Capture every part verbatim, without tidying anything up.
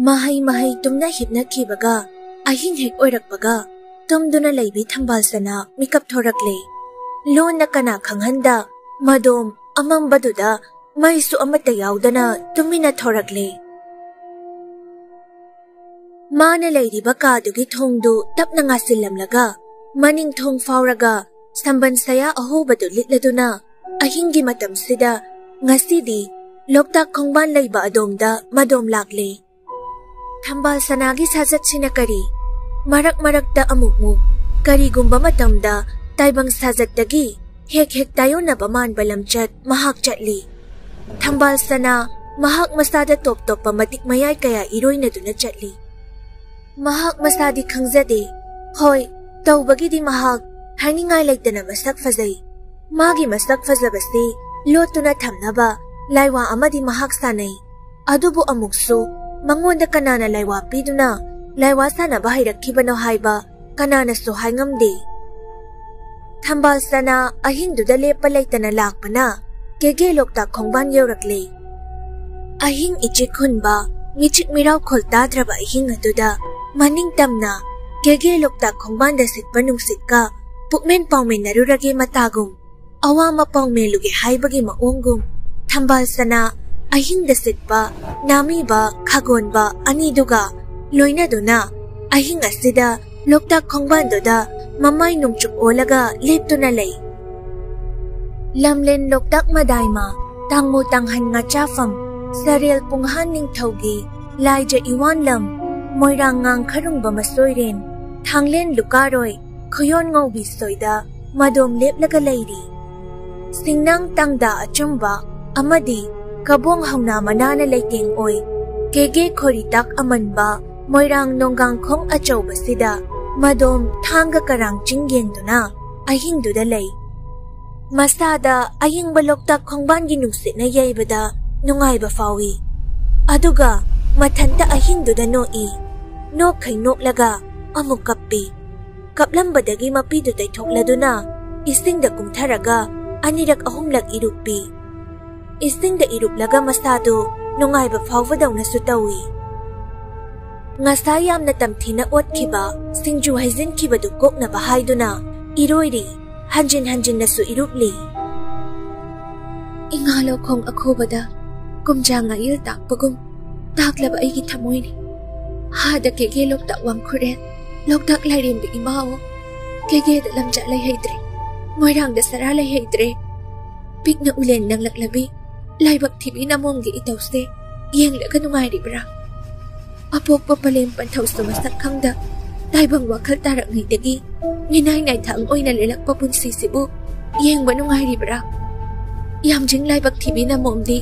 ꯃꯍꯩ ꯃꯍꯩ ꯇꯨꯝꯅ ꯍꯤꯞꯅꯈꯤꯕꯒ ꯑꯍꯤꯡ ꯍꯦꯛ ꯑꯣꯏꯔꯛꯄꯒ ꯇꯨꯝꯗꯨꯅ ꯂꯩꯕꯤ ꯊꯝꯕꯥꯜ ꯁꯅꯥ ꯃꯤꯀꯞ ꯊꯣꯔꯛꯂꯦ꯫ ꯂꯣꯟꯅ ꯀꯅꯥ ꯈꯪꯍꯟꯗ ꯃꯗꯣꯝ ꯑꯃꯝꯕꯗꯨꯗ ꯃꯩꯁꯨ ꯑꯃꯠꯇ ꯌꯥꯎꯗꯅ ꯇꯨꯃꯤꯟꯅ ꯊꯣꯔꯛꯂꯦ꯫ ꯃꯥꯅ ꯂꯩꯔꯤꯕ ꯀꯥꯗꯨꯒꯤ ꯊꯣꯡꯗꯨ ꯇꯞꯅ ꯉꯥꯁꯤꯜꯂꯝꯂꯒ ꯃꯅꯤꯡ ꯊꯣꯡ ꯐꯥꯎꯔꯒ ꯁꯝꯕꯟ ꯁꯌꯥ ꯑꯍꯣꯕꯗꯨ ꯂꯤꯠꯂꯗꯨꯅ ꯑꯍꯤꯡꯒꯤ ꯃꯇꯝꯁꯤꯗ ꯉꯁꯤꯗꯤ ꯂꯣꯛꯇꯥꯛ ꯈꯣꯡꯕꯥꯟ ꯂꯩꯕ ꯑꯗꯣꯝꯗ ꯃꯗꯣꯝ ꯂꯥꯛꯂꯦ꯫ ꯊꯝꯕꯥꯜ ꯁꯅꯥꯒꯤ ꯁꯥꯖꯠꯁꯤꯅ ꯀꯔꯤ? ꯃꯔꯛ ꯃꯔꯛꯇ ꯑꯃꯨꯛꯃꯨꯛ ꯀꯔꯤꯒꯨꯝꯕ ꯃꯇꯝꯗ ꯇꯥꯏꯕꯪ ꯁꯥꯖꯠꯇꯒꯤ ꯍꯦꯛ ꯍꯦꯛ ꯇꯥꯏꯌꯣꯟꯅꯕ ꯃꯥꯟꯕ ꯂꯝꯆꯠ ꯃꯍꯥꯛ ꯆꯠꯂꯤ꯫ ꯊꯝꯕꯥꯜ ꯁꯅꯥ ꯃꯍꯥꯛ ꯃꯁꯥꯗ ꯇꯣꯞ ꯇꯣꯞꯄ ꯃꯇꯤꯛ ꯃꯌꯥꯏ ꯀꯌꯥ ꯏꯔꯣꯏꯅꯗꯨꯅ ꯆꯠꯂꯤ꯫ ꯃꯍꯥꯛ ꯃꯁꯥꯗꯤ ꯈꯪꯖꯗꯦ꯫ ꯍꯣꯏ, ꯇꯧꯕꯒꯤꯗꯤ ꯃꯍꯥꯛ ꯍꯥꯏꯅꯤꯡꯉꯥꯏ ꯂꯩꯇꯅ ꯃꯁꯛ ꯐꯖꯩ꯫ ꯃꯥꯒꯤ ꯃꯁꯛ ꯐꯖꯕꯁꯤ ꯂꯣꯠꯇꯨꯅ ꯊꯝꯅꯕ ꯂꯥꯏꯋꯥ ꯑꯃꯗꯤ ꯃꯍꯥꯛ ꯁꯥꯟꯅꯩ꯫ ꯑꯗꯨꯕꯨ ꯑꯃꯨꯛꯁꯨ ꯃꯉꯣꯟꯗ ꯀꯅꯥꯅ ꯂꯥꯏꯋꯥ ꯄꯤꯗꯨꯅ ꯂꯥꯏꯋꯥ ꯁꯥꯟꯅꯕ ꯍꯩꯔꯛꯈꯤꯕꯅꯣ ꯍꯥꯏꯕ ꯀꯅꯥꯅꯁꯨ ꯍꯥꯏꯉꯝꯗꯦ꯫ ꯊꯝꯕꯥꯜ ꯁꯅꯥ ꯑꯍꯤꯡꯗꯨꯗ ꯂꯦꯞꯄ ꯂꯩꯇꯅ ꯂꯥꯛꯄꯅ ꯀꯦꯒꯦ ꯂꯣꯛꯇꯥꯛ ꯈꯣꯡꯕꯥꯟ ꯌꯧꯔꯛꯂꯦ꯫ ꯑꯍꯤꯡ ꯏꯆꯤꯛ ꯍꯨꯟꯕ, ꯃꯤꯆꯤꯛ ꯃꯤꯔꯥꯎ ꯈꯣꯜ ꯇꯥꯗ꯭ꯔꯕ ꯑꯍꯤꯡ ꯑꯗꯨꯗ ꯃꯅꯤꯡ ꯇꯝꯅ ꯀꯦꯒꯦ ꯂꯣꯛꯇꯥꯛ ꯈꯣꯡꯕꯥꯟꯗ ꯁꯤꯠꯄ ꯅꯨꯡꯁꯤꯠꯀ ꯄꯨꯛꯃꯦꯟ ꯄꯥꯎꯃꯤꯟꯅꯔꯨꯔꯒꯦ ꯃꯇꯥꯒꯨꯝ, ꯑꯋꯥ ꯃꯄꯥꯎ ꯃꯦꯜꯂꯨꯒꯦ ꯍꯥꯏꯕꯒꯤ ꯃꯑꯣꯡꯒꯨꯝ, ꯊꯝꯕꯥꯜ ꯁꯅꯥ ꯑꯍꯤꯡꯗ ꯁꯤꯠꯄ ꯅꯥꯃꯤꯕ ꯈꯥꯒꯣꯟꯕ ꯑꯅꯤꯗꯨꯒ ꯂꯣꯏꯅꯗꯨꯅ ꯑꯍꯤꯡ ꯑꯁꯤꯗ ꯂꯣꯛꯇꯥꯛ ꯈꯣꯡꯕꯥꯟꯗꯨꯗ ꯃꯃꯥꯏ ꯅꯣꯡꯆꯨꯞ ꯑꯣꯜꯂꯒ ꯂꯦꯞꯇꯨꯅ ꯂꯩ꯫ ꯂꯝꯂꯦꯟ ꯂꯣꯛꯇꯥꯛ ꯃꯗꯥꯏꯃ, ꯇꯥꯡꯃꯨ ꯇꯥꯡꯍꯟ ꯉꯥꯆꯥꯐꯝ, ꯁꯔꯦꯜ ꯄꯨꯡꯍꯥꯟ ꯅꯤꯡꯊꯧꯒꯤ ꯂꯥꯏꯖ ꯏꯋꯥꯟꯂꯝ, ꯃꯣꯏꯔꯥꯡ ꯉꯥꯡꯈꯔꯨꯡꯕ ꯃꯁꯣꯏꯔꯦꯟ, ꯊꯥꯡꯂꯦꯟ ꯂꯨꯀꯥꯔꯣꯏ, ꯈꯨꯌꯣꯟ ꯉꯧꯕꯤ ꯁꯣꯏꯗ ꯃꯗꯣꯝ ꯂꯦꯞꯂꯒ ꯂꯩꯔꯤ꯫ ꯁꯤꯡꯅꯥꯡ ꯇꯥꯡꯗꯥ ꯑꯆꯨꯝꯕ ꯑꯃꯗꯤ ꯀꯕꯣꯡ ꯍꯧꯅꯥ ꯃꯅꯥꯅ ꯂꯩꯇꯦꯡ ꯑꯣꯏ, ꯀꯦꯒꯦ ꯈꯣꯔꯤꯇꯥꯛ ꯑꯃꯟꯕ ꯃꯣꯏꯔꯥꯡ ꯅꯣꯡꯒꯥꯡꯈꯣꯡ ꯑꯆꯧꯕꯁꯤꯗ ꯃꯗꯣꯝ ꯊꯥꯡꯒ ꯀꯔꯥꯡ ꯆꯤꯡ ꯌꯦꯡꯗꯨꯅ ꯑꯍꯤꯡꯗꯨꯗ ꯂꯩ꯫ ꯃꯁꯥꯗ ꯑꯌꯤꯡꯕ ꯂꯣꯛꯇꯥꯛ ꯈꯣꯡꯕꯥꯟꯒꯤ ꯅꯨꯡꯁꯤꯠꯅ ꯌꯩꯕꯗ ꯅꯨꯡꯉꯥꯏꯕ ꯐꯥꯎꯏ꯫ ꯑꯗꯨꯒ ꯃꯊꯟꯇ ꯑꯍꯤꯡꯗꯨꯗ ꯅꯣꯛꯏ꯫ ꯅꯣꯛꯈꯩ ꯅꯣꯛꯂꯒ ꯑꯃꯨꯛ ꯀꯞꯄꯤ꯫ ꯀꯞꯂꯝꯕꯗꯒꯤ ꯃꯄꯤꯗꯨ ꯇꯩꯊꯣꯛꯂꯗꯨꯅ ꯏꯁꯤꯡꯗ ꯀꯨꯝꯊꯔꯒ ꯑꯅꯤꯔꯛ ꯑꯍꯨꯝꯂꯛ ꯏꯔꯨꯞꯄꯤ꯫ ꯏꯁꯤꯡꯗ ꯏꯔꯨꯞꯂꯒ ꯃꯁꯥꯗꯨ ꯅꯨꯡꯉꯥꯏꯕ ꯐꯥꯎꯕꯗꯧꯅꯁꯨ ꯇꯧꯏ꯫ ꯉꯁꯥꯏ ꯌꯥꯝꯅ ꯇꯝꯊꯤꯅ ꯑꯣꯠꯈꯤꯕ ꯁꯤꯡꯖꯨ ꯍꯩꯖꯤꯟꯈꯤꯕꯗꯨ ꯀꯣꯛꯅꯕ ꯍꯥꯏꯗꯨꯅ ꯏꯔꯣꯏꯔꯤ, ꯍꯟꯖꯤꯟ ꯍꯟꯖꯤꯟꯅꯁꯨ ꯏꯔꯨꯞꯂꯤ꯫ ꯏꯉꯥ ꯂꯧꯈꯣꯡ ꯑꯈꯨꯕꯗ ꯀꯨꯝꯖꯥ ꯉꯥꯌꯦꯜ ꯇꯥꯛꯄꯒꯨꯝ ꯇꯥꯛꯂꯕ ꯑꯩꯒꯤ ꯊꯃꯣꯏꯅꯤ꯫ ꯍꯥꯗ ꯀꯦꯒꯦ ꯂꯣꯛꯇꯥꯛ ꯋꯥꯡꯈꯨꯔꯦꯜ, ꯂꯣꯛꯇꯥꯛ ꯂꯥꯏꯔꯦꯝꯕꯤ ꯏꯃꯥꯑꯣ, ꯀꯦꯒꯦꯗ ꯂꯝꯖꯥ ꯂꯩꯍꯩꯗ꯭ꯔꯦ, ꯃꯣꯏꯔꯥꯡꯗ ꯁꯔꯥ ꯂꯩꯍꯩꯗ꯭ꯔꯦ꯫ ꯄꯤꯛꯅ ꯎꯂꯦꯟ ꯅꯪꯂꯛꯂꯕꯤ ꯂꯥꯏꯕꯛ ꯊꯤꯕꯤ ꯅꯃꯣꯝꯒꯤ ꯏꯇꯧꯁꯦ ꯌꯦꯡꯂꯒ ꯅꯨꯡꯉꯥꯏꯔꯤꯕ꯭ꯔꯥ? ꯑꯄꯣꯛꯄ ꯄꯂꯦꯝ ꯄꯟꯊꯧꯁꯨ ꯃꯁꯛ ꯈꯪꯗ ꯇꯥꯏꯕꯪ ꯋꯥꯈꯜ ꯇꯥꯔꯛꯉꯩꯗꯒꯤ ꯃꯤꯅꯥꯏ ꯅꯥꯏꯊꯥꯡ ꯑꯣꯏꯅ ꯂꯦꯜꯂꯛꯄ ꯄꯨꯟꯁꯤꯁꯤꯕꯨ ꯌꯦꯡꯕ ꯅꯨꯡꯉꯥꯏꯔꯤꯕ꯭ꯔꯥ? ꯌꯥꯝꯖꯤꯡ ꯂꯥꯏꯕꯛ ꯊꯤꯕꯤ ꯅꯃꯣꯝꯗꯤ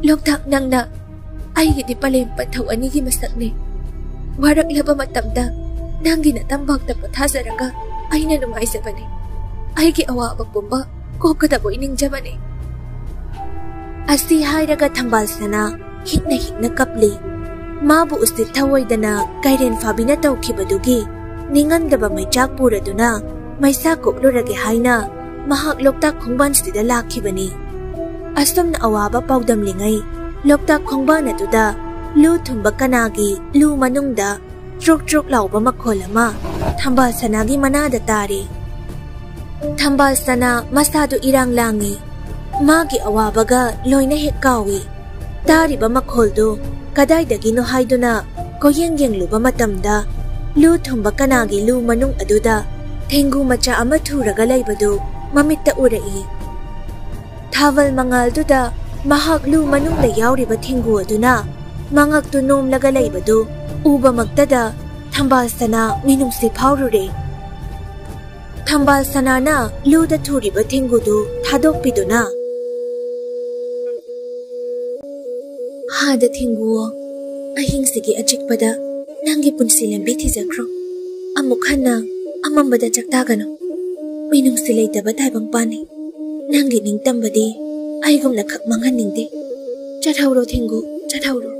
ꯂꯣꯛꯇꯥꯛ ꯅꯪꯅ ꯑꯩꯒꯤꯗꯤ ꯄꯂꯦꯝ ꯄꯟꯊꯧ ꯑꯅꯤꯒꯤ ꯃꯁꯛꯅꯤ꯫ ꯋꯥꯔꯛꯂꯕ ꯃꯇꯝꯗ ꯅꯪꯒꯤ ꯅꯇꯝꯕꯥꯛꯇ ꯄꯣꯊꯥꯖꯔꯒ ꯑꯩꯅ ꯅꯨꯡꯉꯥꯏꯖꯕꯅꯤ꯫ ꯑꯩꯒꯤ ꯑꯋꯥꯕ ꯄꯨꯝꯕ ꯀꯣꯛꯀꯗꯕꯣꯏ ꯅꯤꯡꯖꯕꯅꯤ꯫ ꯑꯁꯤ ꯍꯥꯏꯔꯒ ꯊꯝꯕꯥꯜ ꯁꯅꯥ ꯍꯤꯛꯅ ꯍꯤꯛꯅ ꯀꯞꯂꯤ꯫ ꯃꯥꯕꯨ ꯎꯁꯤꯠ ꯊꯧꯑꯣꯏꯗꯅ ꯀꯩꯔꯦꯟ ꯐꯥꯕꯤꯅ ꯇꯧꯈꯤꯕꯗꯨꯒꯤ ꯅꯤꯡꯉꯝꯗꯕ ꯃꯩꯆꯥꯛ ꯄꯨꯔꯗꯨꯅ ꯃꯩꯁꯥ ꯀꯣꯛꯂꯨꯔꯒꯦ ꯍꯥꯏꯅ ꯃꯍꯥꯛ ꯂꯣꯛꯇꯥꯛ ꯈꯣꯡꯕꯥꯟꯁꯤꯗ ꯂꯥꯛꯈꯤꯕꯅꯤ꯫ ꯑꯁꯨꯝꯅ ꯑꯋꯥꯕ ꯄꯥꯎꯗꯝꯂꯤꯉꯩ ꯂꯣꯛꯇꯥꯛ ꯈꯣꯡꯕꯥꯟ ꯑꯗꯨꯗ ꯂꯨ ꯊꯨꯝꯕ ꯀꯅꯥꯒꯤ ꯂꯨ ꯃꯅꯨꯡꯗ ꯆ꯭ꯔꯣꯛ ꯆ꯭ꯔꯣꯛ ꯂꯥꯎꯕ ꯃꯈꯣꯜ ꯑꯃ ꯊꯝꯕꯥꯜ ꯁꯅꯥꯒꯤ ꯃꯅꯥꯗ ꯇꯥꯔꯦ꯫ ꯊꯝꯕꯥꯜ ꯁꯅꯥ ꯃꯁꯥꯗꯨ ꯏꯔꯥꯡ ꯂꯥꯡꯉꯤ꯫ ꯃꯥꯒꯤ ꯑꯋꯥꯕꯒ ꯂꯣꯏꯅ ꯍꯦꯛ ꯀꯥꯎꯏ꯫ ꯇꯥꯔꯤꯕ ꯃꯈꯣꯜꯗꯨ ꯀꯗꯥꯏꯗꯒꯤꯅꯣ ꯍꯥꯏꯗꯨꯅ ꯀꯣꯏꯌꯦꯡ ꯌꯦꯡꯂꯨꯕ ꯃꯇꯝꯗ ꯂꯨ ꯊꯨꯝꯕ ꯀꯅꯥꯒꯤ ꯂꯨ ꯃꯅꯨꯡ ꯑꯗꯨꯗ ꯊꯦꯡꯒꯨ ꯃꯆꯥ ꯑꯃ ꯊꯨꯔꯒ ꯂꯩꯕꯗꯨ ꯃꯃꯤꯠꯇ ꯎꯔꯛꯏ꯫ ꯊꯥꯕꯜ ꯃꯉꯥꯜꯗꯨꯗ ꯃꯍꯥꯛ ꯂꯨ ꯃꯅꯨꯡꯗ ꯌꯥꯎꯔꯤꯕ ꯊꯦꯡꯒꯨ ꯑꯗꯨꯅ ꯃꯉꯛꯇꯨ ꯅꯣꯝꯂꯒ ꯂꯩꯕꯗꯨ ꯎꯕꯃꯛꯇꯗ ꯊꯝꯕꯥꯜ ꯁꯅꯥ ꯃꯤꯅꯨꯡꯁꯤ ꯐꯥꯎꯔꯨꯔꯦ꯫ ꯊꯝꯕꯥꯜ ꯁꯅꯥꯅ ꯂꯨꯗ ꯊꯨꯔꯤꯕ ꯊꯦꯡꯒꯨꯗꯨ ꯊꯥꯗꯣꯛꯄꯤꯗꯨꯅ, "ꯍꯥꯗ ꯊꯦꯡꯒꯨꯑꯣ, ꯑꯍꯤꯡꯁꯤꯒꯤ ꯑꯆꯤꯛꯄꯗ ꯅꯪꯒꯤ ꯄꯨꯟꯁꯤ ꯂꯝꯕꯤ ꯊꯤꯖꯈ꯭ꯔꯣ꯫ ꯑꯃꯨꯛ ꯍꯟꯅ ꯑꯃꯝꯕꯗ ꯆꯥꯛꯇꯥꯒꯅꯨ꯫ ꯃꯤꯅꯨꯡꯁꯤ ꯂꯩꯇꯕ ꯇꯥꯏꯕꯪꯄꯥꯟꯅꯤ꯫ ꯅꯪꯒꯤ ꯅꯤꯡꯇꯝꯕꯗꯤ ꯑꯩꯒꯨꯝꯅ ꯈꯛ ꯃꯥꯡꯍꯟꯅꯤꯡꯗꯦ꯫ ꯆꯠꯍꯧꯔꯣ ꯊꯦꯡꯒꯨ, ꯆꯠꯍꯧꯔꯣ꯫"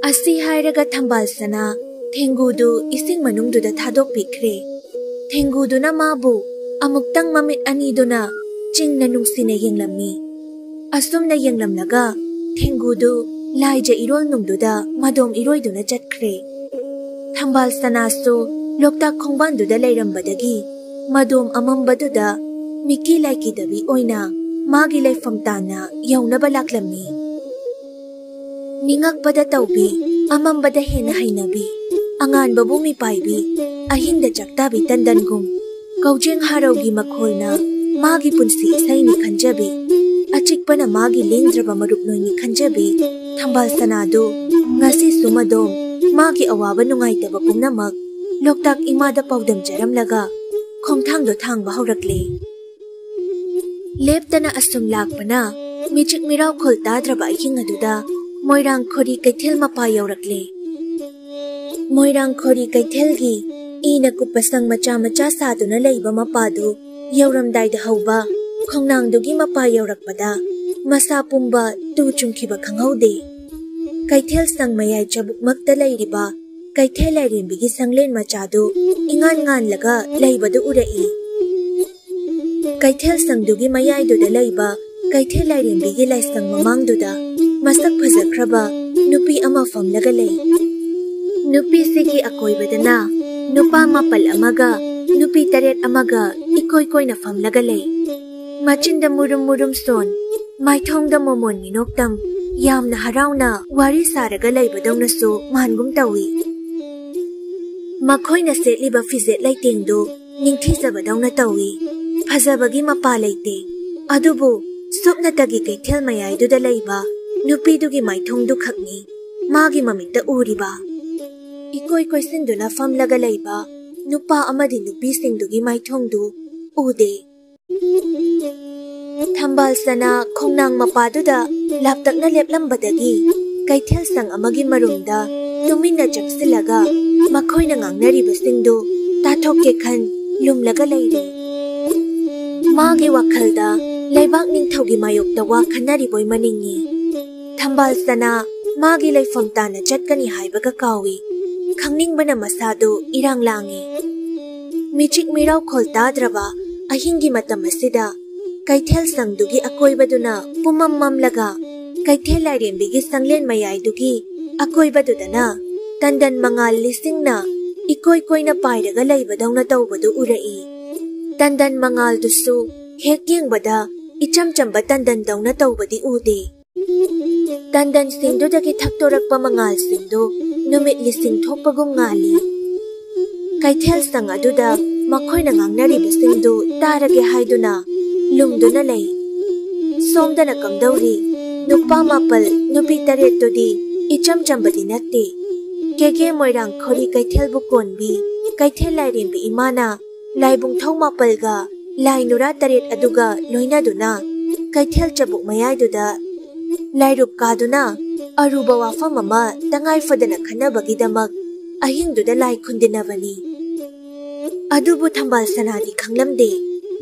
ꯑꯁꯤ ꯍꯥꯏꯔꯒ ꯊꯝꯕꯥꯜ ꯁꯅꯥ ꯊꯦꯡꯒꯨꯗꯨ ꯏꯁꯤꯡ ꯃꯅꯨꯡꯗꯨꯗ ꯊꯥꯗꯣꯛꯄꯤꯈ꯭ꯔꯦ꯫ ꯊꯦꯡꯒꯨꯗꯨꯅ ꯃꯥꯕꯨ ꯑꯃꯨꯛꯇꯪ ꯃꯃꯤꯠ ꯑꯅꯤꯗꯨꯅ ꯆꯤꯡꯅ ꯅꯨꯡꯁꯤꯅ ꯌꯦꯡꯂꯝꯃꯤ꯫ ꯑꯁꯨꯝꯅ ꯌꯦꯡꯂꯝꯂꯒ ꯊꯦꯡꯒꯨꯗꯨ ꯂꯥꯏꯖ ꯏꯔꯣꯜ ꯅꯨꯡꯗꯨꯗ ꯃꯗꯣꯝ ꯏꯔꯣꯏꯗꯨꯅ ꯆꯠꯈ꯭ꯔꯦ꯫ ꯊꯝꯕꯥꯜ ꯁꯅꯥꯁꯨ ꯂꯣꯛꯇꯥꯛ ꯈꯣꯡꯕꯥꯟꯗꯨꯗ ꯂꯩꯔꯝꯕꯗꯒꯤ ꯃꯗꯣꯝ ꯑꯃꯝꯕꯗꯨꯗ ꯃꯤꯀꯤ ꯂꯥꯏꯀꯤꯗꯕꯤ ꯑꯣꯏꯅ ꯃꯥꯒꯤ ꯂꯩꯐꯝ ꯇꯥꯟꯅ ꯌꯧꯅꯕ ꯂꯥꯛꯂꯝꯃꯤ꯫ ꯅꯤꯡꯉꯛꯄꯗ ꯇꯧꯕꯤ, ꯑꯃꯝꯕꯗ ꯍꯦꯟꯅ ꯍꯩꯅꯕꯤ, ꯑꯉꯥꯟꯕꯕꯨ ꯃꯤꯄꯥꯏꯕꯤ, ꯑꯍꯤꯡꯗ ꯆꯥꯛꯇꯥꯕꯤ ꯇꯟꯗꯟꯒꯨꯝ ꯀꯧꯖꯦꯡ ꯍꯥꯔꯧꯒꯤ ꯃꯈꯣꯜꯅ ꯃꯥꯒꯤ ꯄꯨꯟꯁꯤ ꯏꯁꯩꯅꯤ ꯈꯟꯖꯕꯤ, ꯑꯆꯤꯛꯄꯅ ꯃꯥꯒꯤ ꯂꯦꯡꯗ꯭ꯔꯕ ꯃꯔꯨꯞꯂꯣꯏꯅꯤ ꯈꯟꯖꯕꯤ ꯊꯝꯕꯥꯜ ꯁꯅꯥꯗꯨ ꯉꯁꯤꯁꯨ ꯃꯗꯣꯝ ꯃꯥꯒꯤ ꯑꯋꯥꯕ ꯅꯨꯡꯉꯥꯏꯇꯕ ꯄꯨꯝꯅꯃꯛ ꯂꯣꯛꯇꯥꯛ ꯏꯃꯥꯗ ꯄꯥꯎꯗꯝꯖꯔꯝꯂꯒ ꯈꯣꯡꯊꯥꯡꯗꯣ ꯊꯥꯡꯕ ꯍꯧꯔꯛꯂꯦ꯫ ꯂꯦꯞꯇꯅ ꯑꯁꯨꯝ ꯂꯥꯛꯄꯅ ꯃꯤꯆꯤꯛ ꯃꯤꯔꯥꯎꯈꯣꯜ ꯇꯥꯗ꯭ꯔꯕ ꯑꯍꯤꯡ ꯑꯗꯨꯗ ꯃꯣꯏꯔꯥꯡ ꯈꯣꯔꯤ ꯀꯩꯊꯦꯜ ꯃꯄꯥ ꯌꯧꯔꯛꯂꯦ꯫ ꯃꯣꯏꯔꯥꯡ ꯈꯣꯔꯤ ꯀꯩꯊꯦꯜꯒꯤ ꯏꯅ ꯀꯨꯞꯄ ꯁꯪ ꯃꯆꯥ ꯃꯆꯥ ꯁꯥꯗꯨꯅ ꯂꯩꯕ ꯃꯄꯥꯗꯨ ꯌꯧꯔꯝꯗꯥꯏꯗ ꯍꯧꯕ ꯈꯣꯡꯅꯥꯡꯗꯨꯒꯤ ꯃꯄꯥ ꯌꯧꯔꯛꯄꯗ ꯃꯁꯥ ꯄꯨꯝꯕ ꯇꯨ ꯆꯨꯡꯈꯤꯕ ꯈꯪꯍꯧꯗꯦ꯫ ꯀꯩꯊꯦꯜ ꯁꯪ ꯃꯌꯥꯏ ꯆꯕꯨꯛꯃꯛꯇ ꯂꯩꯔꯤꯕ ꯀꯩꯊꯦꯜ ꯂꯥꯏꯔꯦꯝꯕꯤꯒꯤ ꯁꯪꯂꯦꯟ ꯃꯆꯥꯗꯨ ꯏꯉꯥꯟ ꯉꯥꯟꯂꯒ ꯂꯩꯕꯗꯨ ꯎꯔꯛꯏ꯫ ꯀꯩꯊꯦꯜ ꯁꯪꯗꯨꯒꯤ ꯃꯌꯥꯏꯗꯨꯗ ꯂꯩꯕ ꯀꯩꯊꯦꯜ ꯂꯥꯏꯔꯦꯝꯕꯤꯒꯤ ꯂꯥꯏꯁꯪ ꯃꯃꯥꯡꯗꯨꯗ ꯃꯁꯛ ꯐꯖꯈ꯭ꯔꯕ ꯅꯨꯄꯤ ꯑꯃ ꯐꯝꯂꯒ ꯂꯩ꯫ ꯅꯨꯄꯤꯁꯤꯒꯤ ꯑꯀꯣꯏꯕꯗꯅ ꯅꯨꯄꯥ ꯃꯥꯄꯜ ꯑꯃꯒ ꯅꯨꯄꯤ ꯇꯔꯦꯠ ꯑꯃꯒ ꯏꯀꯣꯏ ꯀꯣꯏꯅ ꯐꯝꯂꯒ ꯂꯩ꯫ ꯃꯆꯤꯟꯗ ꯃꯨꯔꯨꯝ ꯃꯨꯔꯨꯝ ꯁꯣꯟ, ꯃꯥꯏꯊꯣꯡꯗ ꯃꯣꯃꯣꯟ ꯃꯤꯅꯣꯛꯇꯝ, ꯌꯥꯝꯅ ꯍꯔꯥꯎꯅ ꯋꯥꯔꯤ ꯁꯥꯔꯒ ꯂꯩꯕꯗꯧꯅꯁꯨ ꯃꯥꯟꯒꯨꯝ ꯇꯧꯏ꯫ ꯃꯈꯣꯏꯅ ꯁꯦꯠꯂꯤꯕ ꯐꯤꯖꯦꯠ ꯂꯩꯇꯦꯡꯗꯨ ꯅꯤꯡꯊꯤꯖꯕꯗꯧꯅ ꯇꯧꯏ꯫ ꯐꯖꯕꯒꯤ ꯃꯄꯥ ꯂꯩꯇꯦ꯫ ꯑꯗꯨꯕꯨ ꯁꯨꯞꯅꯇꯒꯤ ꯀꯩꯊꯦꯜ ꯃꯌꯥꯏꯗꯨꯗ ꯂꯩꯕ ꯅꯨꯄꯤꯗꯨꯒꯤ ꯃꯥꯏꯊꯣꯡꯗꯨ ꯈꯛꯅꯤ ꯃꯥꯒꯤ ꯃꯃꯤꯠꯇ ꯎꯔꯤꯕ꯫ ꯏꯀꯣꯏ ꯀꯣꯏꯁꯤꯟꯗꯨꯅ ꯐꯝꯂꯒ ꯂꯩꯕ ꯅꯨꯄꯥ ꯑꯃꯗꯤ ꯅꯨꯄꯤꯁꯤꯡꯗꯨꯒꯤ ꯃꯥꯏꯊꯣꯡꯗꯨ ꯎꯗꯦ꯫ ꯊꯝꯕꯥꯜ ꯁꯅꯥ ꯈꯣꯡꯅꯥꯡ ꯃꯄꯥꯗꯨꯗ ꯂꯥꯞꯇꯛꯅ ꯂꯦꯞꯂꯝꯕꯗꯒꯤ ꯀꯩꯊꯦꯜ ꯁꯪ ꯑꯃꯒꯤ ꯃꯔꯨꯝꯗ ꯇꯨꯃꯤꯟꯅ ꯆꯪꯁꯤꯜꯂꯒ ꯃꯈꯣꯏꯅ ꯉꯥꯡꯅꯔꯤꯕꯁꯤꯡꯗꯨ ꯇꯥꯊꯣꯛꯀꯦ ꯈꯟ ꯂꯨꯝꯂꯒ ꯂꯩꯔꯤ꯫ ꯃꯥꯒꯤ ꯋꯥꯈꯜꯗ ꯂꯩꯕꯥꯛ ꯅꯤꯡꯊꯧꯒꯤ ꯃꯥꯌꯣꯛꯇ ꯋꯥ ꯈꯟꯅꯔꯤꯕꯣꯏ ꯃꯅꯤꯡꯏ꯫ ꯊꯝꯕꯥꯜ ꯁꯅꯥ ꯃꯥꯒꯤ ꯂꯩꯐꯝ ꯇꯥꯅ ꯆꯠꯀꯅꯤ ꯍꯥꯏꯕꯒ ꯀꯥꯎꯏ꯫ ꯈꯪꯅꯤꯡꯕꯅ ꯃꯁꯥꯗꯨ ꯏꯔꯥꯡ ꯂꯥꯡꯏ꯫ ꯃꯤꯆꯤꯛ ꯃꯤꯔꯥꯎꯈꯣꯜ ꯇꯥꯗ꯭ꯔꯕ ꯑꯍꯤꯡꯒꯤ ꯃꯇꯝ ꯑꯁꯤꯗ ꯀꯩꯊꯦꯜ ꯁꯪꯗꯨꯒꯤ ꯑꯀꯣꯏꯕꯗꯨꯅ ꯄꯨꯝꯃꯝ ꯃꯝꯂꯒ ꯀꯩꯊꯦꯜ ꯂꯥꯏꯔꯦꯝꯕꯤꯒꯤ ꯁꯪꯂꯦꯟ ꯃꯌꯥꯏꯗꯨꯒꯤ ꯑꯀꯣꯏꯕꯗꯨꯗꯅ ꯇꯟꯗꯟ ꯃꯉꯥꯜ ꯂꯤꯁꯤꯡꯅ ꯏꯀꯣꯏ ꯀꯣꯏꯅ ꯄꯥꯏꯔꯒ ꯂꯩꯕꯗꯧꯅ ꯇꯧꯕꯗꯨ ꯎꯔꯛꯏ꯫ ꯇꯟꯗꯟ ꯃꯉꯥꯜꯗꯨꯁꯨ ꯍꯦꯛ ꯌꯦꯡꯕꯗ ꯏꯆꯝ ꯆꯝꯕ ꯇꯟꯗꯟꯗꯧꯅ ꯇꯧꯕꯗꯤ ꯎꯗꯦ꯫ ꯇꯟꯗꯟꯁꯤꯡꯗꯨꯗꯒꯤ ꯊꯛꯇꯣꯔꯛꯄ ꯃꯉꯥꯜꯁꯤꯡꯗꯨ ꯅꯨꯃꯤꯠ ꯂꯤꯁꯤꯡ ꯊꯣꯛꯄꯒꯨꯝ ꯉꯥꯜꯂꯤ꯫ ꯀꯩꯊꯦꯜ ꯁꯪ ꯑꯗꯨꯗ ꯃꯈꯣꯏꯅ ꯉꯥꯡꯅꯔꯤꯕꯁꯤꯡꯗꯨ ꯇꯥꯔꯒꯦ ꯍꯥꯏꯗꯨꯅ ꯂꯨꯝꯗꯨꯅ ꯂꯩ꯫ ꯁꯣꯝꯗꯅ ꯀꯝꯗꯧꯔꯤ? ꯅꯨꯄꯥ ꯃꯥꯄꯜ, ꯅꯨꯄꯤ ꯇꯔꯦꯠꯇꯨꯗꯤ ꯏꯆꯝ ꯆꯝꯕꯗꯤ ꯅꯠꯇꯦ꯫ ꯀꯦꯒꯦ ꯃꯣꯏꯔꯥꯡ ꯈꯣꯔꯤ ꯀꯩꯊꯦꯜꯕꯨ ꯀꯣꯟꯕꯤ ꯀꯩꯊꯦꯜ ꯂꯥꯏꯔꯦꯝꯕꯤ ꯏꯃꯥꯅ ꯂꯥꯏꯕꯨꯡꯊꯧ ꯃꯥꯄꯜꯒ ꯂꯥꯏ ꯅꯨꯔꯥ ꯇꯔꯦꯠ ꯑꯗꯨꯒ ꯂꯣꯏꯅꯗꯨꯅ ꯀꯩꯊꯦꯜ ꯆꯕꯨꯛ ꯃꯌꯥꯏꯗꯨꯗ ꯂꯥꯏꯔꯨꯞ ꯀꯥꯗꯨꯅ ꯑꯔꯨꯕ ꯋꯥꯐꯝ ꯑꯃ ꯇꯉꯥꯏ ꯐꯗꯅ ꯈꯟꯅꯕꯒꯤꯗꯃꯛ ꯑꯍꯤꯡꯗꯨꯗ ꯂꯥꯏ ꯈꯨꯟꯗꯤꯟꯅꯕꯅꯤ꯫ ꯑꯗꯨꯕꯨ ꯊꯝꯕꯥꯜ ꯁꯅꯥꯗꯤ ꯈꯪꯂꯝꯗꯦ꯫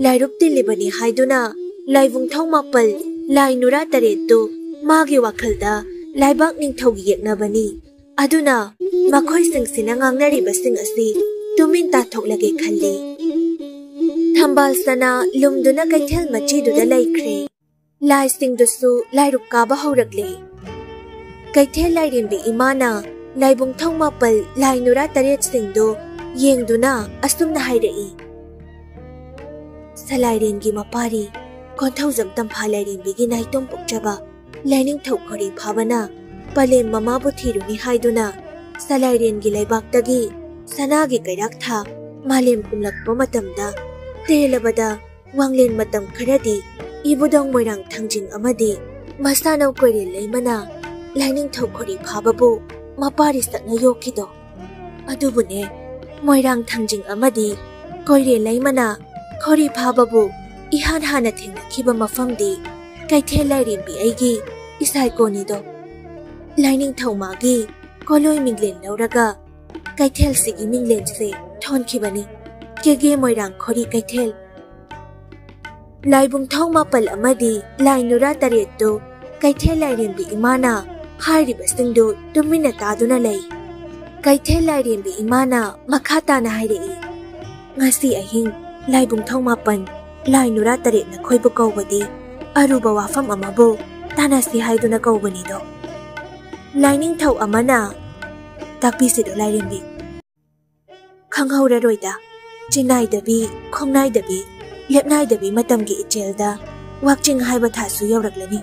ꯂꯥꯏꯔꯨꯞ ꯇꯤꯜꯂꯤꯕꯅꯤ ꯍꯥꯏꯗꯨꯅ ꯂꯥꯏꯕꯨꯡꯊꯧ ꯃꯥꯄꯜ, ꯂꯥꯏ ꯅꯨꯔꯥ ꯇꯔꯦꯠꯇꯨ ꯃꯥꯒꯤ ꯋꯥꯈꯜꯗ ꯂꯥꯏꯕꯥꯛ ꯅꯤꯡꯊꯧꯒꯤ ꯌꯦꯛꯅꯕꯅꯤ꯫ ꯑꯗꯨꯅ ꯃꯈꯣꯏꯁꯤꯡꯁꯤꯅ ꯉꯥꯡꯅꯔꯤꯕꯁꯤꯡ ꯑꯁꯤ ꯇꯨꯃꯤꯟ ꯇꯥꯊꯣꯛꯂꯒꯦ ꯈꯜꯂꯤ꯫ ꯊꯝꯕꯥꯜ ꯁꯅꯥ ꯂꯨꯝꯗꯨꯅ ꯀꯩꯊꯦꯜ ꯃꯆꯤꯗꯨꯗ ꯂꯩꯈ꯭ꯔꯦ꯫ ꯂꯥꯏꯁꯤꯡꯗꯨꯁꯨ ꯂꯥꯏꯔꯨꯞ ꯀꯥꯕ ꯍꯧꯔꯛꯂꯦ꯫ ꯀꯩꯊꯦꯜ ꯂꯥꯏꯔꯦꯝꯕꯤ ꯏꯃꯥꯅ ꯂꯥꯏꯕꯨꯡꯊꯧ ꯃꯥꯄꯜ ꯂꯥꯏ ꯅꯨꯔꯥ ꯇꯔꯦꯠꯁꯤꯡꯗꯨ ꯌꯦꯡꯗꯨꯅ ꯑꯁꯨꯝꯅ ꯍꯥꯏꯔꯛꯏ, "ꯁꯂꯥꯏꯔꯦꯟꯒꯤ ꯃꯄꯥꯔꯤ ꯀꯣꯟꯊꯧꯖꯝ ꯇꯝꯐꯥ ꯂꯥꯏꯔꯦꯝꯕꯤꯒꯤ ꯅꯥꯏꯇꯣꯝ ꯄꯣꯛꯆꯕ ꯂꯥꯏꯅꯤꯡꯊꯧ ꯈꯣꯔꯤ ꯐꯥꯕꯅ ꯄꯂꯦꯝ ꯃꯃꯥꯕꯨ ꯊꯤꯔꯨꯅꯤ ꯍꯥꯏꯗꯨꯅ ꯁꯂꯥꯏꯔꯦꯟꯒꯤ ꯂꯩꯕꯥꯛꯇꯒꯤ ꯁꯅꯥꯒꯤ ꯀꯩꯔꯥꯛ ꯊꯥ ꯃꯥꯂꯦꯝ ꯀꯨꯝꯂꯛꯄ ꯃꯇꯝꯗ ꯇꯦꯜꯂꯕꯗ ꯋꯥꯡꯂꯦꯟ ꯃꯇꯝ ꯈꯔꯗꯤ ꯏꯕꯨꯙꯧ ꯃꯣꯏꯔꯥꯡ ꯊꯥꯡꯖꯤꯡ ꯑꯃꯗꯤ ꯃꯁꯥꯅꯧ ꯀꯣꯏꯔꯦꯜ ꯂꯩꯃꯅ ꯂꯥꯏꯅꯤꯡꯊꯧ ꯈꯣꯔꯤ ꯐꯥꯕꯕꯨ ꯃꯄꯥꯔꯤ ꯁꯛꯅ ꯌꯣꯛꯈꯤꯗꯣ꯫ ꯑꯗꯨꯕꯨꯅꯦ, ꯃꯣꯏꯔꯥꯡ ꯊꯥꯡꯖꯤꯡ ꯑꯃꯗꯤ ꯀꯣꯏꯔꯦꯜ ꯂꯩꯃꯅ ꯈꯣꯔꯤ ꯐꯥꯕꯕꯨ ꯏꯍꯥꯟ ꯍꯥꯟꯅ ꯊꯦꯡꯅꯈꯤꯕ ꯃꯐꯝꯗꯤ ꯀꯩꯊꯦꯜ ꯂꯥꯏꯔꯦꯝꯕꯤ ꯑꯩꯒꯤ ꯏꯁꯥꯏꯀꯣꯅꯤꯗꯣ꯫ ꯂꯥꯏꯅꯤꯡꯊꯧ ꯃꯥꯒꯤ ꯀꯣꯂꯣꯏ ꯃꯤꯡꯂꯦꯟ ꯂꯧꯔꯒ ꯀꯩꯊꯦꯜꯁꯤꯒꯤ ꯃꯤꯡꯂꯦꯟꯁꯦ ꯊꯣꯟꯈꯤꯕꯅꯤ꯫ ꯀꯦꯒꯦ ꯃꯣꯏꯔꯥꯡ ꯈꯣꯔꯤ ꯀꯩꯊꯦꯜ꯫ ꯂꯥꯏꯕꯨꯡꯊꯧ ꯃꯥꯄꯜ ꯑꯃꯗꯤ ꯂꯥꯏ ꯅꯨꯔꯥ ꯇꯔꯦꯠꯇꯨ ꯀꯩꯊꯦꯜ ꯂꯥꯏꯔꯦꯝꯕꯤ ꯏꯃꯥꯅ ꯍꯥꯏꯔꯤꯕꯁꯤꯡꯗꯨ ꯇꯨꯃꯤꯟꯅ ꯇꯥꯗꯨꯅ ꯂꯩ꯫ ꯀꯩꯊꯦꯜ ꯂꯥꯏꯔꯦꯝꯕꯤ ꯏꯃꯥꯅ ꯃꯈꯥ ꯇꯥꯅ ꯍꯥꯏꯔꯛꯏ, "ꯉꯁꯤ ꯑꯍꯤꯡ ꯂꯥꯏꯕꯨꯡꯊꯧ ꯃꯥꯄꯜ, ꯂꯥꯏ ꯅꯨꯔꯥ ꯇꯔꯦꯠ ꯅꯈꯣꯏꯕꯨ ꯀꯧꯕꯗꯤ ꯑꯔꯨꯕ ꯋꯥꯐꯝ ꯑꯃꯕꯨ ꯇꯥꯟꯅꯁꯤ ꯍꯥꯏꯗꯨꯅ ꯀꯧꯕꯅꯤꯗꯣ꯫ ꯂꯥꯏꯅꯤꯡꯊꯧ ꯑꯃꯅ ꯇꯥꯛꯄꯤꯁꯤꯗꯣ ꯂꯥꯏꯔꯦꯝꯕꯤ꯫ ꯈꯪꯍꯧꯔꯔꯣꯏꯗ, ꯆꯤꯟꯅꯥꯏꯗꯕꯤ, ꯈꯣꯡꯅꯥꯏꯗꯕꯤ, ꯂꯦꯞꯅꯥꯏꯗꯕꯤ ꯃꯇꯝꯒꯤ ꯏꯆꯦꯜꯗ ꯋꯥꯛꯆꯤꯡ ꯍꯥꯏꯕ ꯊꯥꯁꯨ ꯌꯧꯔꯛꯂꯅꯤ꯫